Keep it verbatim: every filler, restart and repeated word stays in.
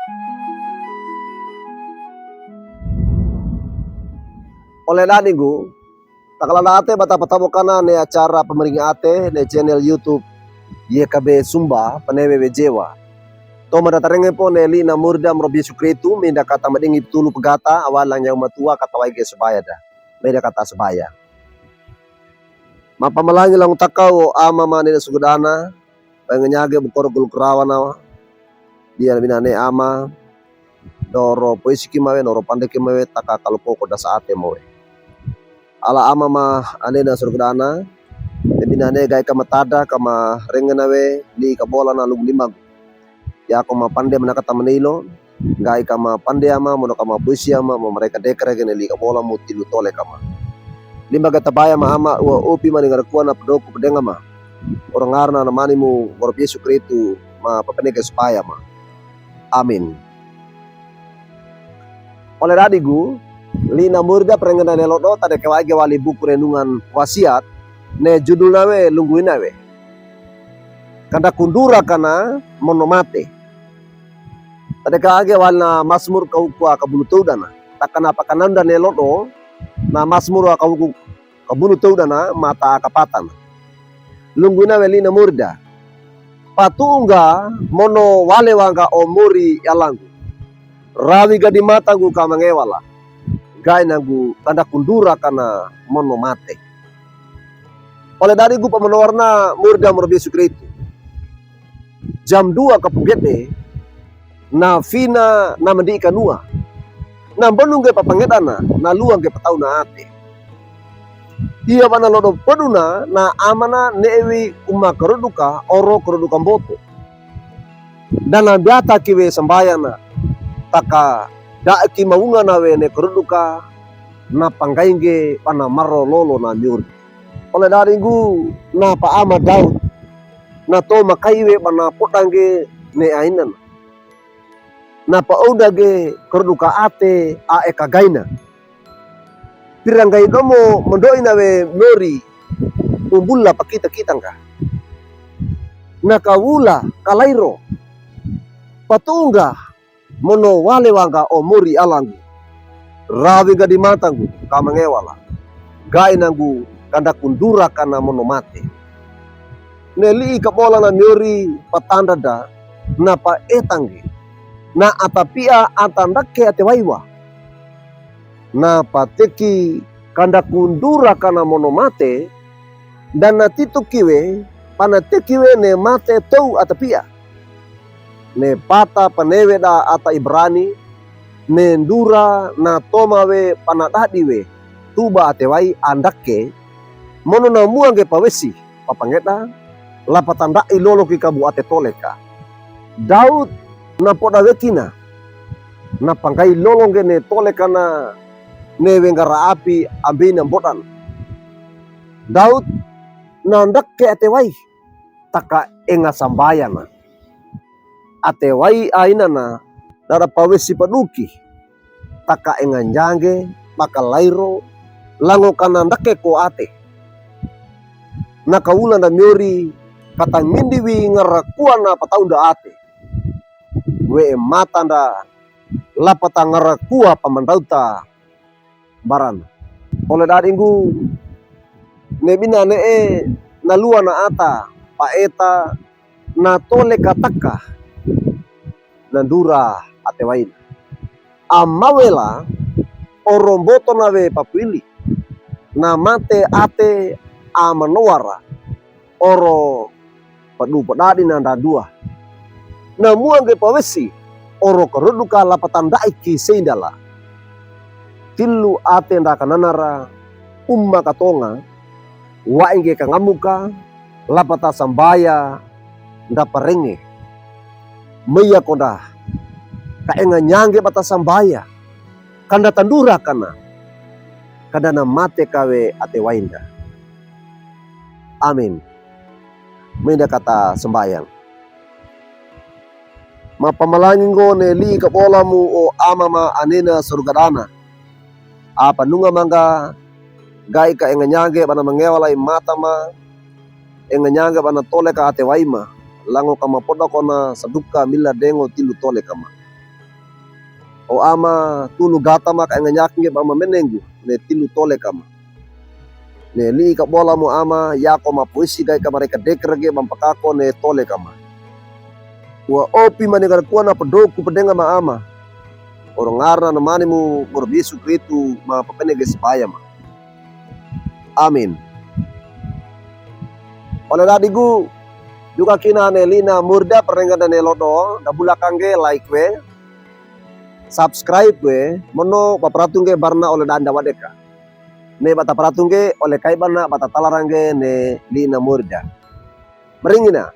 Ole dadigu, takalanda ate ba tapatabokan ne acara pamaringi ate ne channel YouTube Y K B Sumba, panewe we Jewa. Toman da tarenge po ne li'i namorida morobie sukretu, minda kata madingi pitulu pagata, awali lang nyawe matuwa kata waige sabaya da. Minda kata sabaya. Mapamalangi lango takaw o Ama ma Nina Sogudana, pengenyage bukoro guluk rawana, dia binane Ama, noro poisiki mawe, noro pandeke mawe, taka kaloko koda saate mawe. Ala Ama ma Nina Sogudana, binane gai kama tada, kama rengena we, ni kabola na lugu limagu. Yako ma pande mana kata manilo, gai kama pande Ama, mono kama poisi Ama, ma mareka dekere gene li'i kabola mu tilu tole kama. Lima gata baya ma Ama, ua opi ma ni ngarakua na padoku padenga ma. Ora ngarana na mani mu, ngoro Yesu Kristu, ma papeneke sabaya ma. Amin. Ole dadigu, li'i namorida parengena ne lodo, tadeke waige wali buku renungan wasiat, ne judul nawe lunggu inawe. Kanda kundura kana mono mate. Tadeke waige wali na Masmur kaukua kabulu towdana. Takana pakananda ne lodo, na Masmur kauku kabulu towdana mata kapatana. Lunggu inawe li'i namorida. Patu'unga mono wale wanga o mori alangu. Rawi gadi matangu kamangewala. Gai nangu kanda kundura kana mono mate. Ole dadigu pamanowarna morida morobie sukretu. Jam dua kapugede, na fina na mandi'i kanua. Na mbonungge papangedana, na luwangge patawna ate. Iya bana lodo poduna, na amana ne'e wi kuma karoduka, oro karoduka mboto. Dana biata kiwe sambayana, taka da'eki mawungana we ne karoduka, na panggaingge bana maro lolo na miori. Ole dadigu na pa ama Daud, na tomakai we bana podangge ne ainana. Na pa oudage karoduka ate a'e kagaina. Piranggai domo mondo'ina we miori, umbula pakita-kitangga. Na kawula kalairo. Patu'ungga mono wale wangga o mori alangu. Rawi gadi matangu kamangewala. Gai nangu kanda kundura kana mono mate. Ne li'i kabola na miori patandada na pa etangge. Na atapia ata ndake ate waiwa. Na pateki kanda kundura kana mono mate, dana tito kiwe, pana tekiwe ne mate tou atapia. Ne pata panewe da ata Ibrani, ne ndura na tomawe pana dadiwe, tuba ate wai andake, mono na muangge pawesi, papangeda, lapatan da'i lolo ki kabu ate toleka. Daud na poda wekina, na panggai lolongge ne tolekana, ne wengara api ambina mbodan. Daud na ndake ate wai, taka enga sambayana. Ate wai ainana, dada pawesi paduki, taka enga njangge, baka lairo, lango kana ndake ko ate. Na kawula nda miori, kata ngindi wi ngarakua na pataunda ate. We'e mata nda lapata ngarakua pamandauta barana. Ole dadigu, ne bina ne'e na luwa na ata, paeta, na toleka taka, na ndura ate waina. Amawela, oro mboto nawe papuili, na mate ate amanowara, oro padu padadi na ndadua. Na muangge pawesi, oro karoduka lapatan da'i ki seindala. Tilu ate nda kananara, uma katonga, waingge kangamuka, lapata sambaya, nda parenge. Meiya konda, ka enga nyangge bata sambaya, kanda tandura kana, kanda na mate kawe ate wainda. Amin. Meinda kata sambayang. Mapamalangi ngo ne li'i kabola mu o Ama ma Anena Surga dana. Apa nunga mangga gai ka enga nyangge bana mangewala i mata ma, enga nyangge bana toleka ate wai ma, lango kama poda kona saduka mila dengo tilu toleka ma. O Ama, tulu gata ma ka engenyaki nge ba ma menenggu, ne tilu tole kama. Ne li'i ka bola mo Ama, yako ma poisi gai kama reka dekra ge ba mpakako ne tole kama. Wa opi mane gara kuwa na pedoku pedenga ma Ama. Oro ngarna na mane mu goro Yesu Kristu ma pepene ge sibaya ma. Amin. Ole dadigu, duka kina ne li'i na murda perenga dane lodo, da bulakang ge like we, subscribe we, mono ba peratung ge barna ole danda wadeka. Ne bata peratung ge, ole kai bana bata talarang ge ne li'i na murda. Meringina.